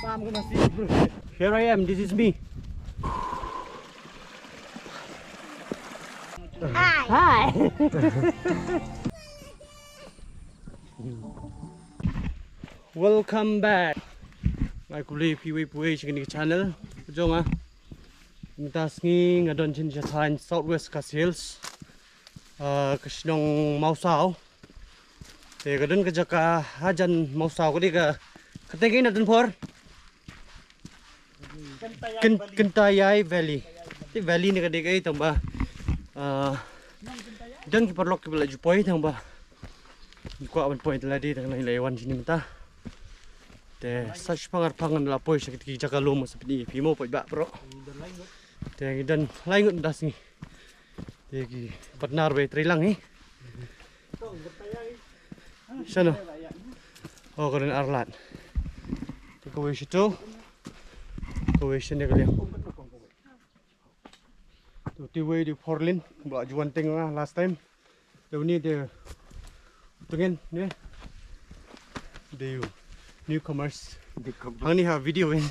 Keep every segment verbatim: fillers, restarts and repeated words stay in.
Here I am, this is me. Hi. Hi. Welcome back. Ngai khublei phi uwei pa uwei sha kane ka channel jong nga. Mynta sngi nga don sha thaiñ South West Khasi Hills. Ah, ka shnong Mawsaw. Te ka don ka jaka hajan Mawsaw ka dei ka, ka teng ina don por. Kyn-, Kynthayai Valley. Te valley ne ka dei kaei tang ba, ah, don ki paralok kiba la ju poi tang ba ngi kwah ban poi te la dei tang la wan shini mynta. Te sa shipang arpang ngan la poi sha ki jaka lum sa pyni ïa phi mo poi ba bro. Te ngi don lai ngut mynta sngi. Te ki partner ba trei lang hi. Shano? Oh, ka don ar lad. Te kawei shato. Kawei shane ka liang. Te uwei dei u four lane ba la ju wan teng last time. Te une dei u tngen ne. Dei u newcomers. Newcomers. Hangne ha video in.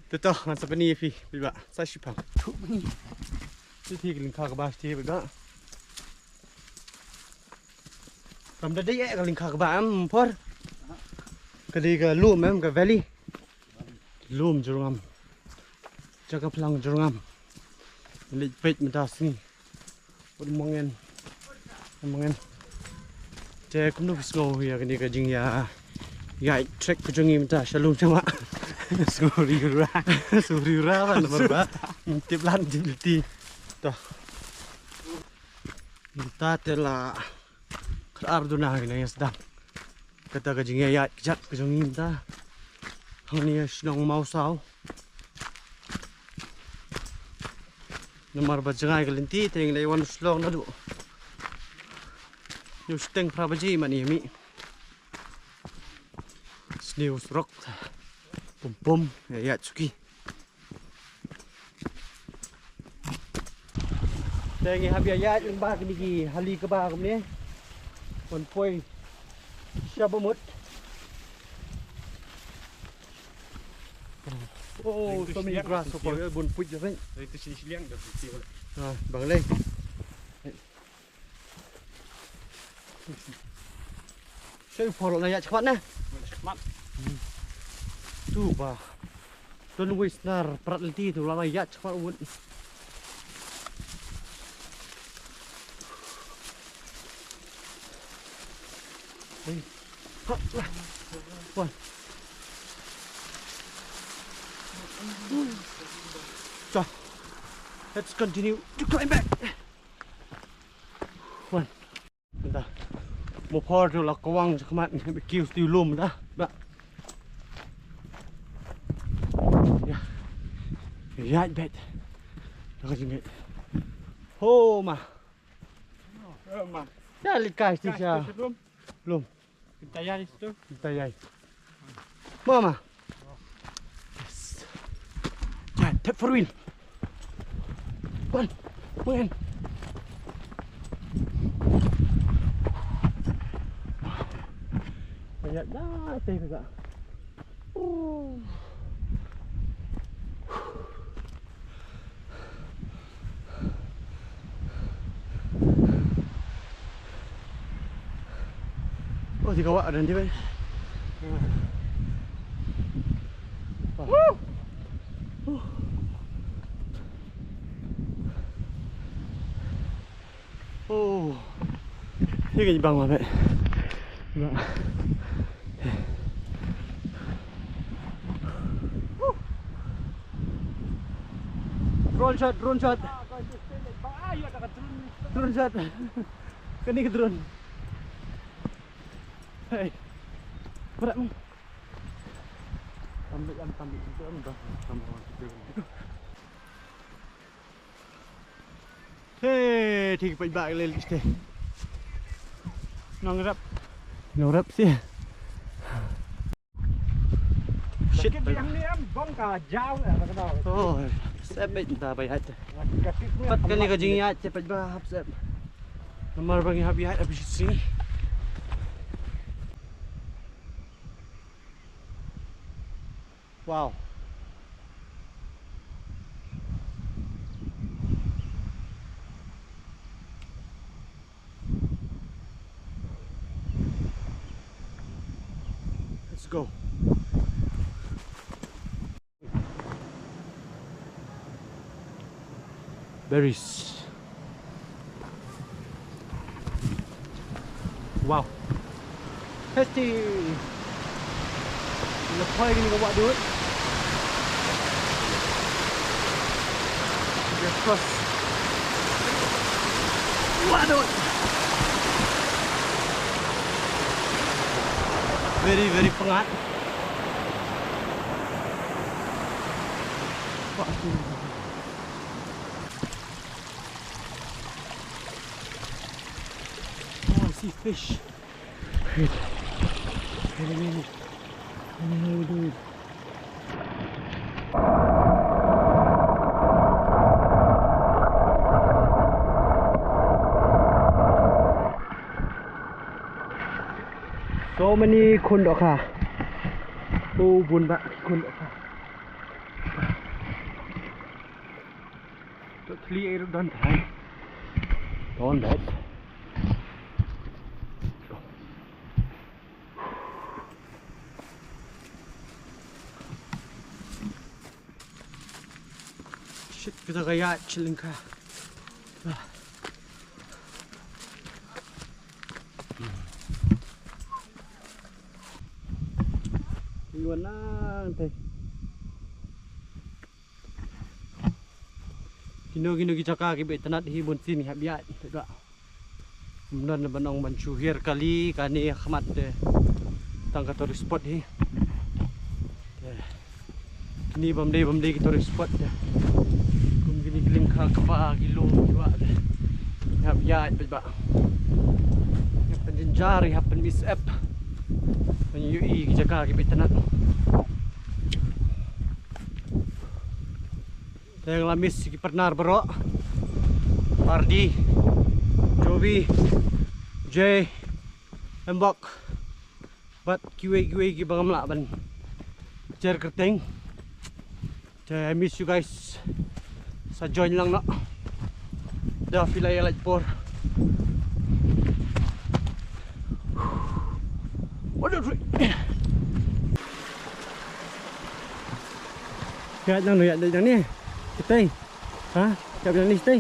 Te to ngan sa pyni ïa phi, phi ba sa shipang. Te ki lyngkha kaba te phi ba. Kam da dei eh ka lyngkha kaba em por. Ka dei ka lum em ka valley. Lum Jyrngam. Jaka phlang Jyrngam. Leit peit mynta sngi. Bun mongen. Mongen. Te kumno phi sngew ïa kane ka jingïa, ïa trek ka jong ngi mynta sha lum sha ma. Sngew riewra. Sngew riewra ba namar ba tip lan tip lynti. To. Mynta te la khatar duna ngi nang ïa sdang. Kata ka jingïaid kjat ka jong ngi mynta hangne ha shnong Mawsaw. Namar ba jngai ka lynti te ngi la wan shlong naduh hynñiew shiteng phra baje mane ïa mih. Sniew surok pum pum ïaid suki. Te ngi hap ïaid lyngba kine ki hali kaba kumne. Ban poi sha ba mut. Oh, so many grasshopper, eh, bun puit ja. Ah, bang lei. Shu por la ïaid shakhmat ne. Shakhmat. Tu ba. Don wei snar prat lynti tu la ïaid shakhmat wut. Hey. Ha. Wan. Ta. Let's continue to climb back. Wan. Mynta. Mo por tu la kwang shakhmat ngi ba kiew stiu lum da. Ba. Ya. Ya bet. Da ka jingeh. Ho ma. Eh, ma. Ya likai stiu sha. Lum. Lum. Kita ya di situ. Kita ya. Mama. Yes. Jan, tap four wheel. Wan, wan. Banyak dah, saya juga. Oh. Oh, di kawak ada nanti, Bang. Wah. Huh. Oh. Ini kan bang, Bang. Bang. Drone shot, drone shot. Drone shot. Kane ka drone. Hey. Berat, man. Tambik, am, tambik. Itu, am, dah. Tambik, am, tambik. Hey, thik paidbah lel kiste. Nongrep. Nongrep sih. Shit. Yang ni em bong ka jaw eh, ka daw. Oh, sep beit ta bai hat. Pat kane ka jingïaid te paidbah hap sep. Namar ba ngi hap ïaid ha phi shisien. Wow. Let's go. Berries. Wow. Tasty. Lepai kini ka wah dud. Fingers crossed. Wah dud. Very, very pengat. Wah, tu. Oh, I see fish. Wait. Wait a minute. Let me have a look. So many khun dohkha. Oh, bun bah khun dohkha. To thli ei ruh don thai. Don that. Shit, kita ka ïaid shilynka. Ah. Iwan nang te. Kino kino ki jaka kiba itynnat hi bun sien ngi hap ïaid te da. Ym don ban ong ban shu hiar kali kane ha khmat te. Tang ka tourist spot hi. Te kine bym dei bym dei ki tourist spot te. Kum kine ki lyngkha kba ki lum ki wah te. Ngi hap ïaid beit ba. Ngi hap pynjynjar, ngi hap pynmih syep. Ban ïohi ki jaka kiba itynnat. Te nga la miss ki partner baroh. Pardi, Jovi, Jay, Mbok. Bad kiwei kiwei kiba ngam lah ban jer kyrteng. Te I miss you guys. Sa join lang noh. Da phi la ïa lait por. Waduh, duh. Ïaid nang, ïaid nang ni. Kita. Ha? Ïaid nang ni, kita.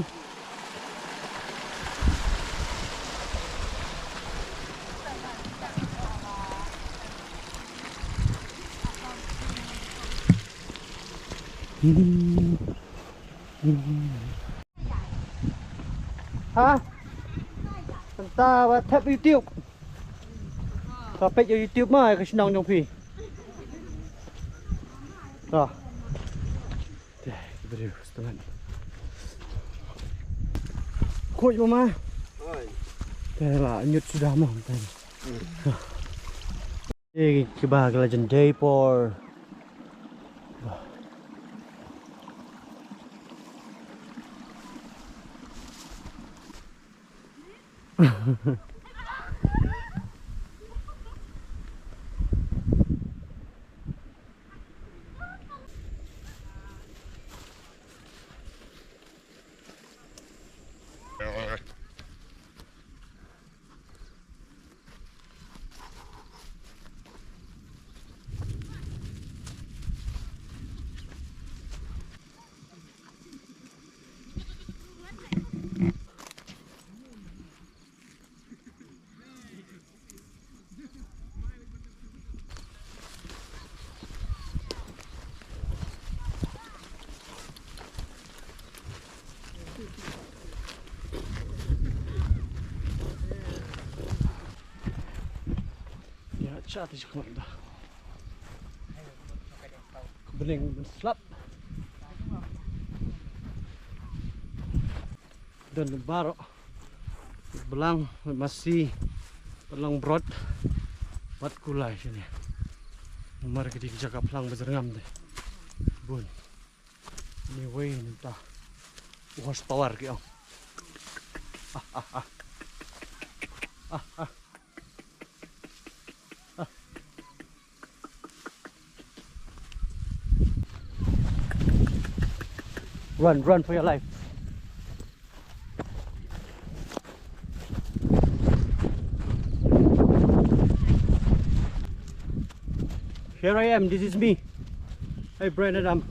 Ha? Mynta ba thep YouTube. Ka peit ïa YouTube ma ka shnong jong phi. Ka. Te, ki briew sdang. Khuid mo ma. Oi. Te la ñiut suda mo mynta. Hmm. Te kiba ki la jan dei por. Ïa, cha te jikmanda. Bneng ban slap. Don baroh. Blang, masi, blang brot. Bad kulai shane. Namar ki dei ki jaka phlang ba jyrngam de. Bun. Anyway, mynta. Horsepower ki ong. Ah, ah, ah. Ah, ah. Run, run for your life. Here I am, this is me. Hey, Brian Adam.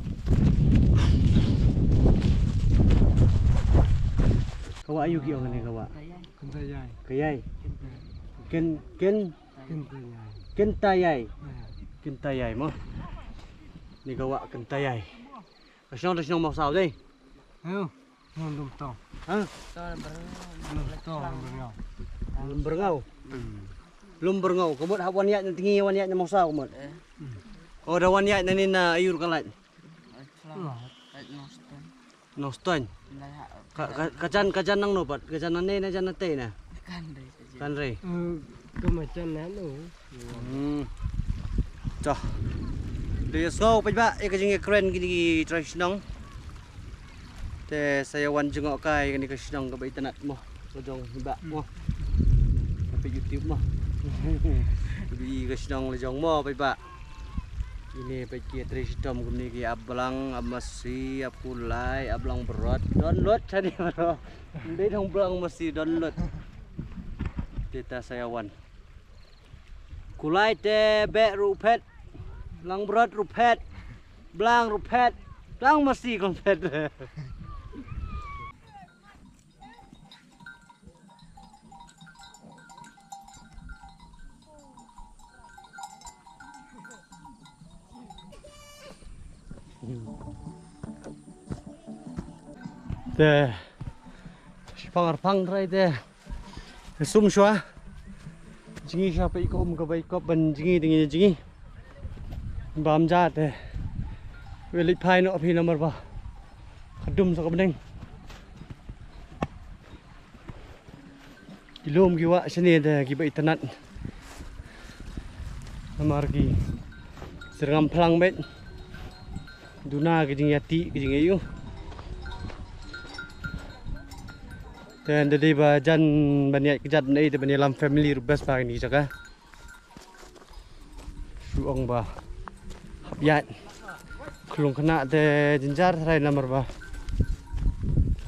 Ka wah aïu ki ong kane ka wah? Kynta ïai. Ka ïai. Kynta. Kyn, kyn, Kynta ïai. Kynta ïai. Ah. Kynta ïai mo. Kane ka wah Kynta ïai. Ka shnong, ka shnong Mawsaw dei. Aïu. Lum Tong. Ha? Lum Tong, Lum Byrngau. Lum Byrngau. Hmm. Lum Byrngau. Ka mut hap wan ïaid na tngi, wan ïaid na Mawsaw ka mut. Eh. Hmm. Oh, da wan ïaid na ni na Aiur ka lait. Nongstoiñ. Nongstoiñ. Ka, ka, ka jan, ka jan nangno pat? Ka jan nangne ne jan natei ne? Kan rei. Kan rei. Eh, ka ma jan nangno. Hmm. Toh. Dei sngew paidbah ïa ka jingïakren kine ki trai shnong. Te sa ïa wan jngoh kai kane ka shnong kaba itynnat mo. La jong paidbah mo. Ka peit YouTube mo. Ka peit ka shnong la jong mo paidbah. Ine peit ki trei shitom kumne ki ap blang, ap masi, ap kulai, ap blang brot. Don lut tadi bro. Ym dei dang blang masi, don lut. Te ta sa ïa wan. Kulai te beh ruh phet. Blang brot ruh phet. Blang ruh phet. Blang masi kum phet. Te shipang arpang trai te. Sum shuwa. Jngi shuwa peit ka um kaba ïkop ban jngi, te ngin jngi. Bam ja te. Wi leit phai noh phi namar ba ka dum sa ka bneng. Ki lum ki wah shane te kiba itynnat. Namar ki syrngam phlang beit. Duna ki jingïatih ki jingïaïu. Te ynda dei ba jan ban ïaid kjat ban ei te ban ïalam family ruh best ba kine ki jaka. Shu ong ba hap ïaid. Khlung khynnah te jynjar tharai namar ba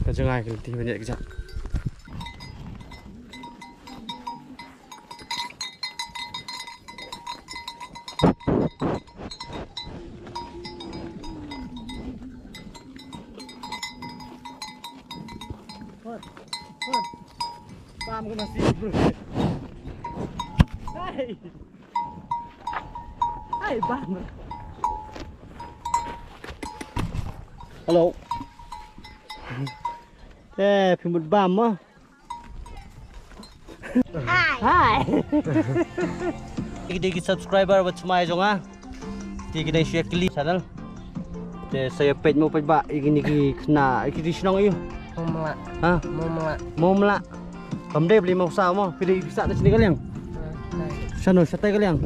ka jngai ka lynti ban ïaid kjat. Pam ka nasi bro. Hai. Hai bam. Hello. Eh, phi mut bam mo. Hai. Hai. Ki dei ki subscriber ba thymmai jong nga. Te ki dang shu ïa kylli channel. Te sa ïa peit mo paidbah ïa kine ki khynnah, ïa ki dei shnong aïu? Mawmla. Ha? Mawmla. Mawmla. Kam dei Blei Mawsaw mo, phi dei sah na shane ka liang. Shano shatai ka liang.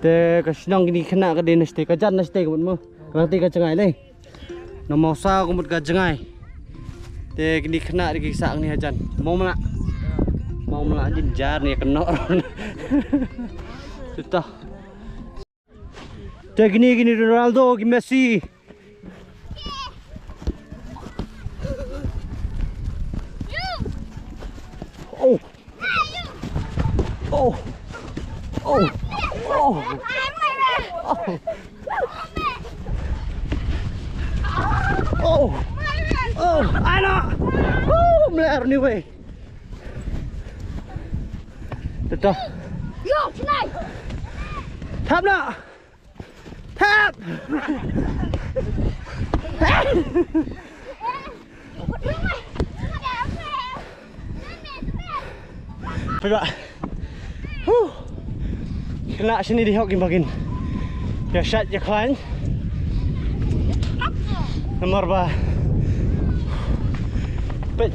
Te ka shnong kine ki khynnah ka dei na shatai ka jan na shatai ka mut mo. Ka nangtei ka jngai lei. Na Mawsaw ka mut ka jngai. Te kine khynnah ki sah kine hajan. Mawmla. Mawmla jynjar ne ka noh. Tuta. Te kine kine Ronaldo ki Messi. Oh. Oh. Oh. Oh. Oh. Oh. Oh. Ano. Oh, mler ni wei. Tata. Yo, tonight. Tap na. Tap. Phi ba. Huh. Khynnah shini di hok kim bagin. Ïa shait ïa khlaiñ. Namar ba. Peit.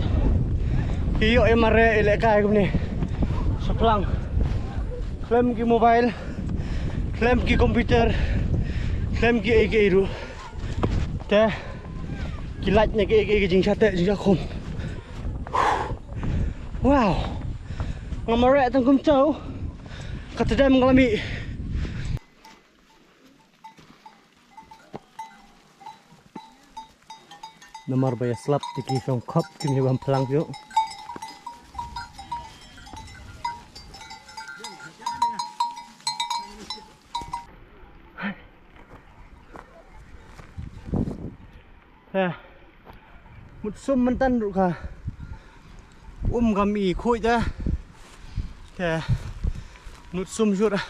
Ïoh ïa mareh ïa lehkai kumne. Shaphrang. Khlem ki mobile. Khlem ki computer. Khlem ki ei ki ei ruh. Te ki lait na ki, ki, ki jingshate, jingshakhlum. Wow. Nga mareh tang kum chau. Kata dem nga la mih. Namar ba ïa slap te ki shong khop, kim ïa bam phlang shuh. He. Mut sum mynta ruh ka um kam i khuid da. Te mut sum shuh da.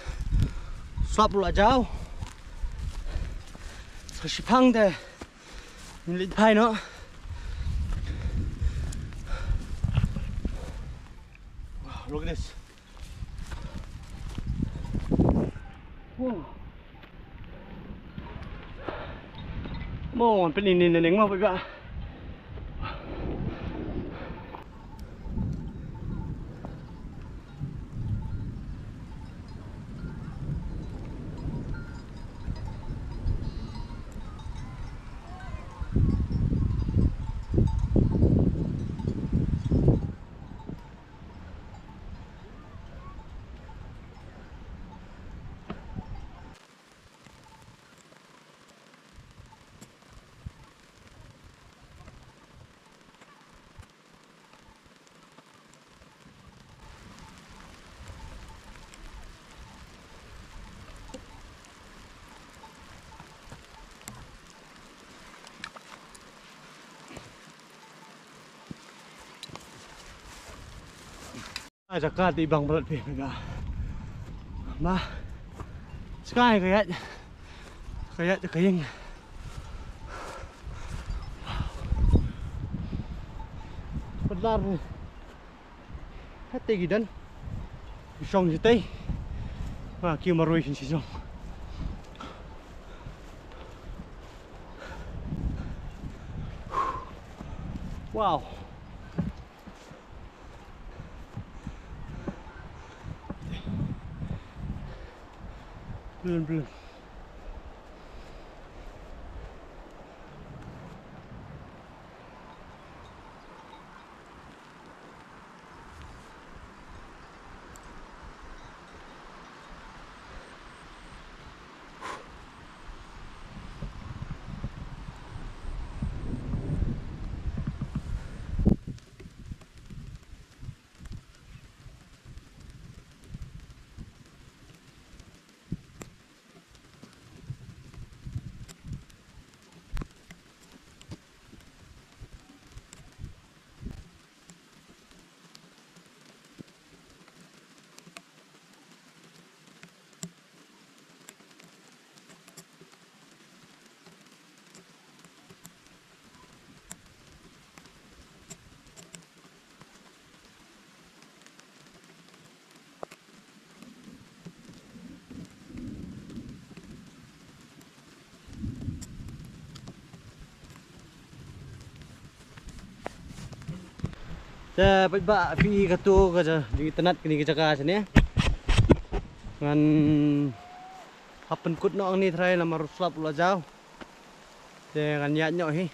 Slap la jaw. Sa shiphang te. Ngin leit phai noh. Wow, look at this. Wow. Mo, pynlyngneng mo, pynba. Ai, jaka te bang bret phi, phi ka. Ma. Sky ka ïaid. Ka ïaid ka ïeng. Pynlar. Hate ki don. Shong shatei. Ba ki marwei shin shong. Wow. Blun, blun. Te paidbah, phi, kato ka ja, jingitynnad kane ka jaka shane. Ngan hap pynkut noh hangne trai namar u slap u la jaw. Te ngan ïaid noh hi.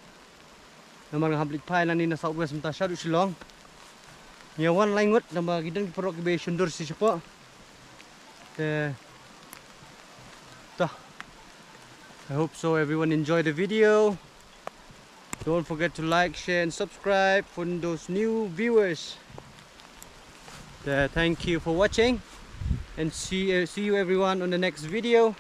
Namar nga hap leit phai nangne na South West mynta shaduh Shillong. Nga wan lai ngut namar ki don ki paralok kiba shon dur shi shapoh. Te ta. I hope so everyone enjoy the video. Don't forget to like, share and subscribe for those new viewers. Uh, thank you for watching and see, uh, see you everyone on the next video.